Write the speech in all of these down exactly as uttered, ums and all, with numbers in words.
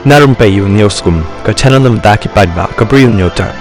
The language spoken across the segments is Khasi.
Na Rympei U News Kum, ka channel na bynta ki paidbah ka Bri U News Tap.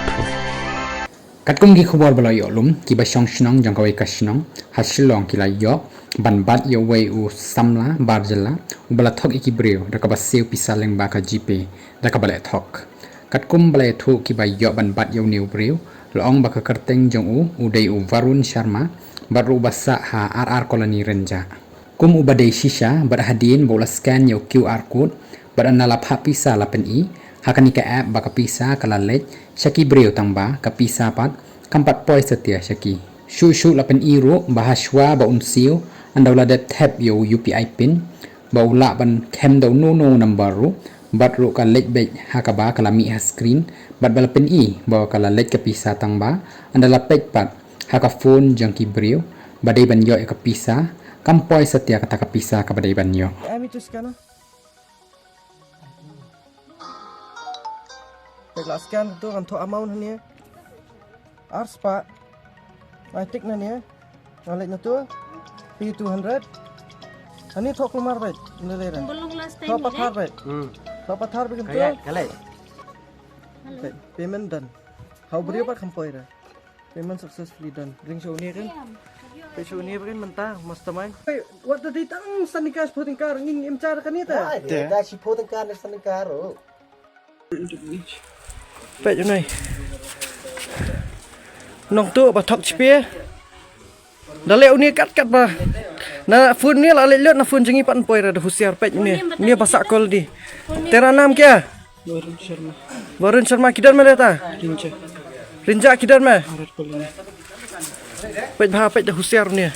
Katkum ki khubor ba la ïoh lum, kiba shong shnong jong kawei ka shnong ha Shillong ki la ïoh ban bat ïa uwei u samla bar jylla uba la thok ïa ki briew da kaba siew pisa lyngba ka GPay da kaba leh thok. Katkum ba la ïathuh, kiba ïoh ban bat ïa une u briew la ong ba ka kyrteng jong u u dei u Varun Sharma bad ruh uba sah ha RR Colony Rynjah. Kum uba dei shisha bad hadien ba u la scan ïa u QR code bad ynda la phah pisa la pyni ha kane ka app ba ka pisa ka la leit sha ki briew tang ba ka pisa pat kam pat poi satia sha ki. Shuh shuh la pyni ruh ba hashwa ba un siew ynda u la dep thep ïa u UPI pin ba u lah ban khem da uno uno u number ruh bad ruh ka leit beit ha kaba ka la mih ha screen bad ba la pyni ba ka la leit ka pisa tang ba ynda la peit pat ha ka phone jong ki briew ba dei ban ïoh ïa ka pisa kam poi satia kata ka pisa kaba dei ban ïoh. Em itu scan. Peit la scan tu kan thoh amount hane. Ar spah. Ai tik na ne. Nga leit na tu. P two hundred. Hane thoh kulmar beit. Lele re. Belum last time. Thoh pathar beit. Hmm. Thoh pathar beit tu. Kale, kale. Payment done. Hau briew pat kham poi re. Payment successfully done. Ring show ni kan. Pei show ni kan mynta mastermind. Hey, wat da di tang sani kas photing kar ngin im char kan ni ta. Te ta si photing kar ni sani kar. Peit u nai. Nong tu ba thok chipie. Da leh uni kat kat ba. Na phone ni la leh lut na phone jong ngi pat poi ra da husiar peit uni. Ni ba sa call di. Tera naam kya? Varun Sharma. Varun Sharma kidhar mein rehta? Rynjah. Rynjah kidhar mein? Bharat Colony. Peit bha peit da husiar uni.